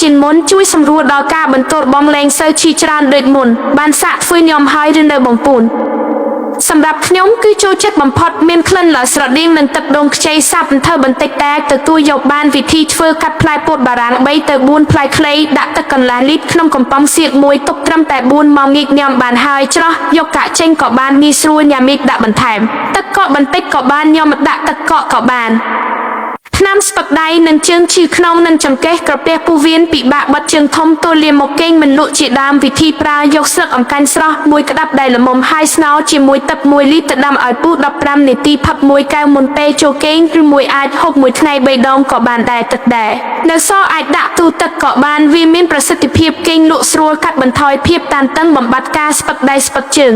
ជាងមុនជួយសម្រួលដល់ការបន្ទោរបង់លែងសូវឈឺច្រើនដូចមុនបានសាកធ្វើញ៉ាំហើយឬនៅបងពូនសម្រាប់ខ្ញុំគឺចូលចិត្តបំផុតមានក្លិនល្អស្រដៀងនឹងទឹកដូងខ្ចីសាប់អន្ធើបន្តិចតែទទួលយកបានវិធីធ្វើកាត់ផ្លែពោតបារាំង3ទៅ4ផ្លែខ្លីដាក់ទឹកកន្លះលីត្រក្នុងកំប៉ុងសៀកមួយទុកត្រឹមតែ4ម៉ោងងាកញ៉ាំបានហើយច្រោះយកកាក់ចេញក៏បានងាយស្រួលញ៉ាំមីកដាក់បន្ថែមទឹកកកបន្តិចក៏បានញ៉ាំដាក់ទឹកកកក៏បានថ្នាំស្ពឹកដៃនិងជើងឈឺខ្នងនិងចង្កេះក្រពះពោះវៀនពិបាកបិទជើងធំទលាមកគេងមិនលក់ជាដើមវិធីប្រើយកស្លឹកអង្កាញ់ស្រស់មួយក្តាប់ដែលល្មមហើយស្ងោរជាមួយទឹក1លីត្រដាំឲ្យពុះ15នាទីផឹកមួយកែវមុនពេលចូលគេងឬមួយអាចហូបមួយថ្ងៃ3ដងក៏បានដែរទឹកដែរនៅសល់អាចដាក់ទូទឹកក៏បានវាមានប្រសិទ្ធភាពគេងលក់ស្រួលកាត់បន្ថយភាពតានតឹងបំបត្តិការស្ពឹកដៃស្ពឹកជើង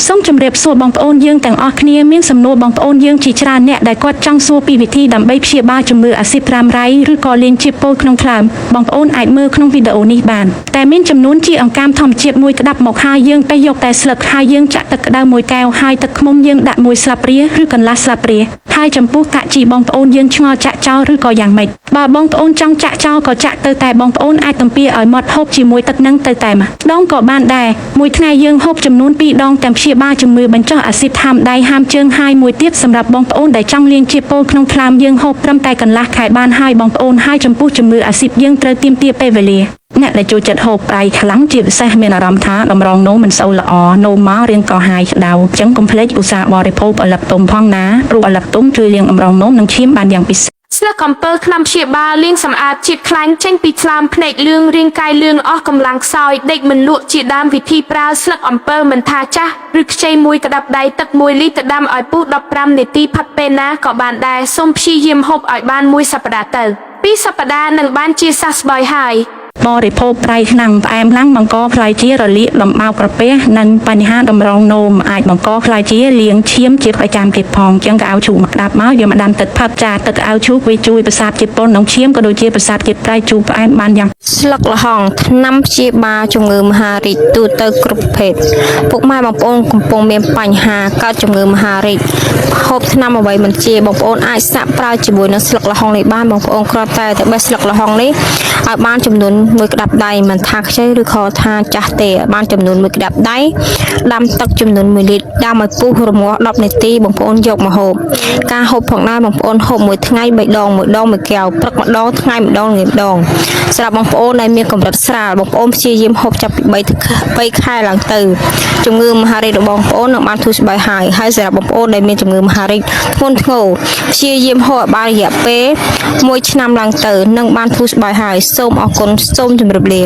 សូមជម្រាបសួរបងប្អូនយើងទាំងអស់គ្នាមានសំណួរបងប្អូនយើងជាច្រើនអ្នកដែលគាត់ចង់សួរពីវិធីដើម្បីព្យាបាលជំងឺអាស៊ីតរ៉ាំរ៉ៃឬក៏លាងជាតិពុលក្នុងថ្លើមបងប្អូនអាចមើលក្នុងវីដេអូនេះបានតែមានចំនួនជាអង្កាមធម្មជាតិមួយក្តាប់មកហើយយើងទៅយកតែស្លឹកហើយយើងចាក់ទឹកក្តៅមួយកែវហើយទឹកឃ្មុំយើងដាក់មួយស្លាបព្រាឬកន្លះស្លាបព្រាហើយចំពោះកាក់ជីបងប្អូនយើងឆ្ងល់ចាក់ចោលឬក៏យ៉ាងម៉េចបើបងប្អូនចង់ចាក់ចោលក៏ចាក់ទៅតែបងប្អូនអាចទំពាឲ្យមាត់ហូបជាមួយទឹកនឹងទៅតែម្ដងក៏បានដែរមួយថ្ងៃយើងហូបចំនួន2ដងទាំងព្យាបាលជំងឺបញ្ចុះអាស៊ីតហាមដៃហាមជើងហើយមួយទៀតសម្រាប់បងប្អូនដែលចង់លាងជាតិពុលក្នុងថ្លើមយើងហូបត្រឹមតែកន្លះខែបានហើយបងប្អូនហើយចំពោះជំងឺអាស៊ីតយើងត្រូវទាមទារពេលវេលាអ្នកដែលចូលចិត្តហូបប្រៃខ្លាំងជាពិសេសមានអារម្មណ៍ថាតម្រងនោមមិនសូវល្អនោមមករាងក៏ហាយក្តៅអញ្ចឹងកុំភ្លេចឧស្សាហ៍បរិភោគឪឡឹកទុំផងណាព្រោះឪឡឹកទុំជួយលាងតម្រងនោមនិងឈាមបានយ៉ាងពិសេស ស្លឹកអំពើថ្នាំព្យាបាលលាងសម្អាតជាតិខ្លាញ់ចេញពីថ្លើមភ្នែកលឿងរាងកាយលឿងអស់កម្លាំងខ្សោយដេកមិនលក់ជាដើមវិធីប្រើស្លឹកអំពើមិនថាចាស់ឬខ្ចីមួយក្តាប់ដៃទឹក1លីត្រដាំឲ្យពុះ15នាទីផឹកពេលណាក៏បានដែរសូមព្យាយាមហូបឲ្យបានមួយសប្តាហ៍ទៅពីរសប្តាហ៍នឹងបានជាសះស្បើយហើយ បរិភោគប្រៃខ្លាំងផ្អែមខ្លាំងបង្កផ្លាយជារលាកដំបៅក្រពះនិងបញ្ហាតម្រងនោមអាចបង្កផ្លាយជាលាងឈាមជាប្រចាំទៀតផងអញ្ចឹងក៏ឲ្យឈូកមកដាប់មកយកមកដាំទឹកផឹកចាទឹកឲ្យឈូកវាជួយប្រសាទជាតិពុលក្នុងឈាមក៏ដូចជាប្រសាទជាតិប្រៃជូរផ្អែមបានយ៉ាង ស្លឹកល្ហុងថ្នាំព្យាបាលជំងឺមហារីកទូទៅគ្រប់ប្រភេទពុកម៉ែបងប្អូនកំពុងមានបញ្ហាកើតជំងឺមហារីកហូបថ្នាំអ្វីមិនជាបងប្អូនអាចសាកប្រើជាមួយនឹងស្លឹកល្ហុងនេះបានបងប្អូនគ្រាន់តែទៅបេះស្លឹកល្ហុងនេះឲ្យបានចំនួនមួយក្តាប់ដៃមិនថាខ្ចីឬក៏ថាចាស់ទេឲ្យបានចំនួនមួយក្តាប់ដៃដាំទឹកចំនួន1លីត្រដាំឲ្យពុះរងាស់10នាទីបងប្អូនយកមកហូបការហូបផងដែរបងប្អូនហូបមួយថ្ងៃ3ដងមួយដងមួយកែវព្រឹកម្ដងថ្ងៃម្ដងល្ងាចម្ដងសម្រាប់បងប្អូនដែលមានកម្រិតស្រាលបងប្អូនព្យាយាមហូបចាប់ពី3ខែឡើងទៅជំងឺមហារីករបស់បងប្អូននឹងបានធូរស្បើយហើយហើយសម្រាប់បងប្អូនដែលមានជំងឺមហារីកធ្ងន់ធ្ងរព្យាយាមហូបឲ្យបានរយៈពេល1ឆ្នាំឡើងទៅនឹងបានធូរស្បើយហើយសូមអរគុណសូមជម្រាបលា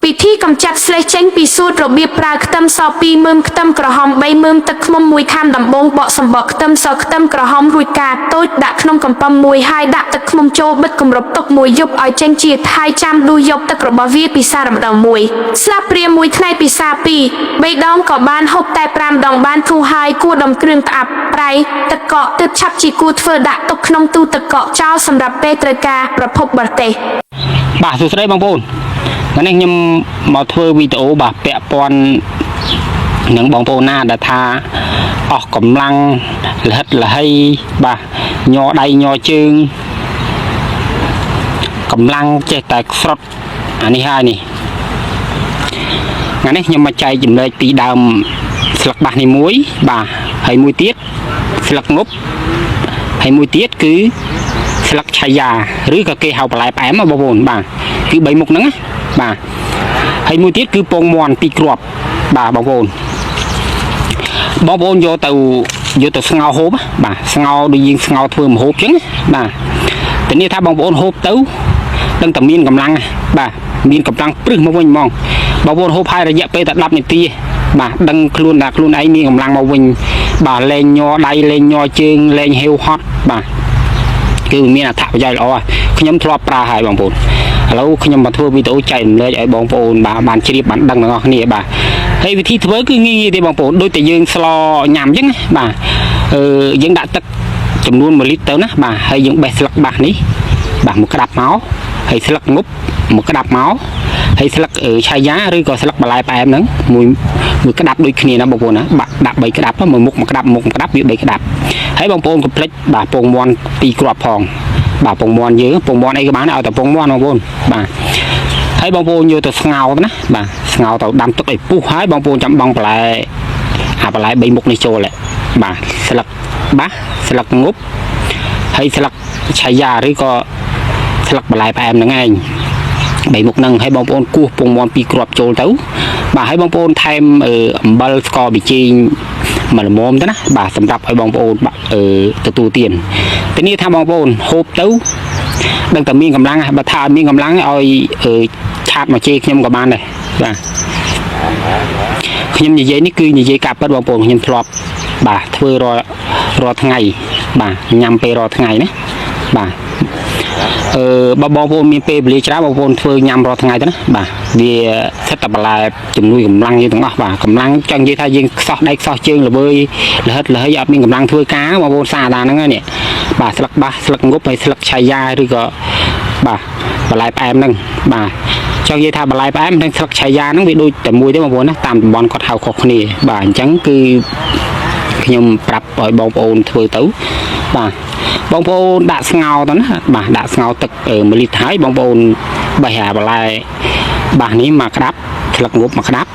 ពិធីកម្ចាត់ស្លេះចេញពីសួតរបៀបប្រើខ្ទឹមស2មើមខ្ទឹមក្រហម3មើមទឹកឃ្មុំមួយខាំដំបងបកសម្បកខ្ទឹមសខ្ទឹមក្រហមរួចកាតូចដាក់ក្នុងកំប៉ុងមួយហើយដាក់ទឹកឃ្មុំចូលបិទគម្របទុកមួយយប់ឲ្យចេញជាតិហើយចាំដួសយកទឹករបស់វាពិសារម្ដងមួយស្លាបព្រាមួយថ្ងៃពិសា2 3ដងក៏បានហូបតែ5ដងបានធូរហើយគួរដំគ្រឿងផ្អាប់ប្រៃទឹកកកទើបឆាប់ជាគួរធ្វើដាក់ទុកក្នុងទូទឹកកកចោលសម្រាប់ពេលត្រូវការប្រភពបរទេស បាទសួស្តីបងប្អូនថ្ងៃនេះខ្ញុំមកធ្វើវីដេអូបាទពាក់ព័ន្ធនឹងបងប្អូនណាដែលថាអស់កម្លាំងលហិតលហីបាទញ័រដៃញ័រជើងកម្លាំងចេះតែខ្ស្រុតអានេះហើយនេះថ្ងៃនេះខ្ញុំមកចែកចំណែកពីដើមស្លឹកបាសនេះមួយបាទហើយមួយទៀតស្លឹកងប់ហើយមួយទៀតគឺ ស្លឹកឆៃយ៉ាឬក៏គេហៅបន្លែផ្អែមណាបងប្អូនបាទគឺ3មុខហ្នឹងណាបាទហើយមួយទៀតគឺពងមាន់ពីរគ្រាប់បាទបងប្អូនបងប្អូនយកទៅយកទៅស្ងោរហូបណាបាទស្ងោរដូចយើងស្ងោរធ្វើម្ហូបចឹងណាបាទតែនេះថាបងប្អូនហូបទៅដឹងតែមានកម្លាំងណាបាទមានកម្លាំងព្រឹសមកវិញហ្មងបងប្អូនហូបហើយរយៈពេលតែ10នាទីបាទដឹងខ្លួនថាខ្លួនឯងមានកម្លាំងមកវិញបាទលែងញ័រដៃលែងញ័រជើងលែងហេវហត់បាទ គឺវាមានអត្ថប្រយោជន៍ល្អខ្ញុំធ្លាប់ប្រើហើយបងប្អូនឥឡូវខ្ញុំមកធ្វើវីដេអូចែករំលែកឲ្យបងប្អូនបាទបានជ្រាបបានដឹងទាំងអស់គ្នាបាទហើយវិធីធ្វើគឺងាយៗទេបងប្អូនដូចតែយើងស្លញ៉ាំអញ្ចឹងណាបាទអឺយើងដាក់ទឹកចំនួន1លីត្រទៅណាបាទហើយយើងបេះស្លឹកបាសនេះបាទមកក្តាប់មកហើយស្លឹកងប់មកក្តាប់មកហើយស្លឹកឆៃយ៉ាឬក៏ស្លឹកបន្លែផ្អែមហ្នឹងមួយមួយក្តាប់ដូចគ្នាណាបងប្អូនណាបាក់ដាក់3ក្តាប់មួយមុខមួយក្តាប់មុខមួយក្តាប់វា3ក្តាប់ហើយបងប្អូនកុំភ្លេចបាទពងមាន់ពីរគ្រាប់ផងបាទពងមាន់យើងពងមាន់អីក៏បានដែរឲ្យតែពងមាន់បងប្អូនបាទ ហើយបងប្អូនយកទៅស្ងោរទៅណាបាទស្ងោរទៅដាំទឹកឲ្យពុះហើយបងប្អូនចាំបង់បន្លែអាបន្លែ3មុខនេះចូលហ៎បាទស្លឹកបាសស្លឹកងប់ហើយស្លឹកឆៃយ៉ាឬក៏ស្លឹកបន្លែផ្អែមហ្នឹងឯងបីមុខហ្នឹងហើយបងប្អូនគោះពងមាន់ពីរគ្រាប់ចូលទៅបាទហើយបងប្អូនថែមអំបិលស្ករប៊ីចេងមួយល្មមទៅណាបាទសម្រាប់ឲ្យបងប្អូនបាក់ទទួលទានធានាថាបងប្អូនហូបទៅដឹងតែមានកម្លាំងហ៎បើថាអត់មានកម្លាំងឲ្យឆាតមកជេរខ្ញុំក៏បានដែរបាទខ្ញុំនិយាយនេះគឺនិយាយការពិតបងប្អូនខ្ញុំធ្លាប់បាទធ្វើរាល់រាល់ថ្ងៃបាទញ៉ាំពេលរាល់ថ្ងៃណាបាទអឺបើបងប្អូនមានពេលវេលាច្រើនបងប្អូនធ្វើញ៉ាំរាល់ថ្ងៃទៅណាបាទវាសិតតែបន្លែជំនួយកម្លាំងយើងទាំងអស់បាទកម្លាំងចង់និយាយថាយើងខ្សោះដៃខ្សោះជើងល្វើយលហិតលហិយអត់មានកម្លាំងធ្វើការបងប្អូនសាដាហ្នឹងនេះបាទស្លឹកបាសស្លឹកងប់ហើយស្លឹកឆៃយ៉ាឬក៏បាទបន្លែផ្អែមហ្នឹងបាទចង់និយាយថាបន្លែផ្អែមនិងស្លឹកឆៃយ៉ាហ្នឹងវាដូចតែមួយទេបងប្អូនណាតាមតំបន់គាត់ហៅខុសគ្នាបាទអញ្ចឹងគឺខ្ញុំប្រាប់ឲ្យបងប្អូនធ្វើទៅបាទបងប្អូនដាក់ស្ងោរទៅណាបាទដាក់ស្ងោរទឹក1លីត្រហើយបងប្អូនបេះអាបន្លែបាសនេះមកក្តាប់ស្លឹកងប់មកក្តាប់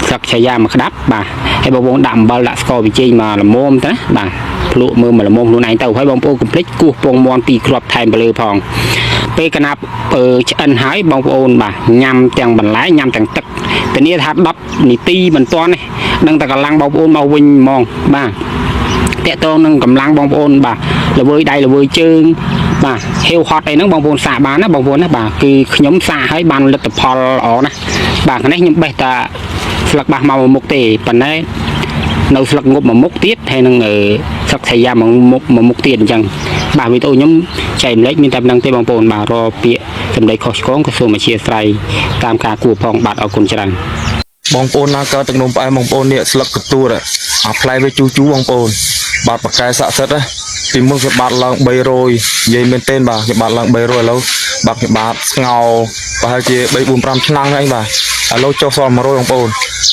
ស្លឹកឆៃយ៉ាមកក្តាប់បាទហើយបងប្អូនដាក់អំបិលដាក់ស្ករប៊ីចេងមកល្មមទៅណាបាទភ្លក់មើលមកល្មមខ្លួនឯងទៅហើយបងប្អូនកុំភ្លេចគោះពងមាន់ពីរគ្រាប់ថែមទៅលើផងពេលកណាប់ឆ្អិនហើយបងប្អូនបាទញ៉ាំទាំងបន្លែញ៉ាំទាំងទឹកធានាថា10នាទីមិនទាន់ទេដឹងតែកម្លាំងបងប្អូនមកវិញហ្មងបាទតកតងនឹងកម្លាំងបងប្អូនបាទល្វើយដៃល្វើយជើងបាទហេវហត់អីហ្នឹងបងប្អូនសាកបានណាបងប្អូនណាបាទគឺខ្ញុំសាកឲ្យបានលទ្ធផលល្អណាស់បាទនេះខ្ញុំបេះតាស្លឹកបាសមកមួយមុខទេប៉ុន្តែនៅស្លឹកងប់មួយមុខទៀតហើយនឹងស្លឹកឆៃយ៉ាមួយមុខមួយមុខទៀតអញ្ចឹងបាទវីដេអូខ្ញុំចែកម្លែកមានតែប៉ុណ្្នឹងទេបងប្អូនបាទរកពាក្យសម្ដីខុសឆ្គងក៏សូមអធិស្ឋានតាមការគួរផងបាទអរគុណច្រើន បងប្អូនណាកើតទឹកនំផ្អែមបងប្អូននេះស្លឹកកទួតអាផ្លែវាជូរជូរបងប្អូនបាទបកកែស័ក្តិសិទ្ធណាពីមុនគេបាត់ឡើង300និយាយមែនទែនបាទគេបាត់ឡើង300ឥឡូវបាទគេបាត់ស្ងោប្រហែលជា3 4 5ឆ្នាំហ្នឹងឯងបាទឥឡូវចុះសល់100បងប្អូន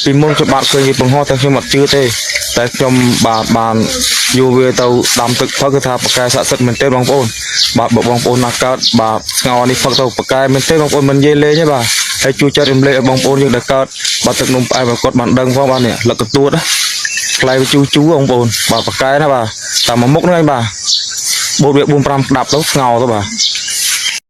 ពីមុនគេបាត់ឃើញគេបង្ហោះតែខ្ញុំអត់ជឿទេតែខ្ញុំបាទបានយកវាទៅដាំទឹកផឹកគឺថាបកកែស័ក្តិសិទ្ធមែនទេបងប្អូនបាទបើបងប្អូនណាកើតបាទស្ងោនេះផឹកទៅបកកែមែនទេបងប្អូនមិននិយាយលេងទេបាទហើយជួយចែករំលែកឲ្យបងប្អូនយើងដែលកើតបាទទឹកនំផ្អែមឲ្យគាត់បានដឹងផងបាទនេះលឹកកទួតណាផ្លែវាជូរជូរបងប្អូនបាទបកកែណាបាទតាមមួយមុខហ្នឹងឯងបាទបូតវា4 5ក្តាប់ទៅស្ងោទៅបាទ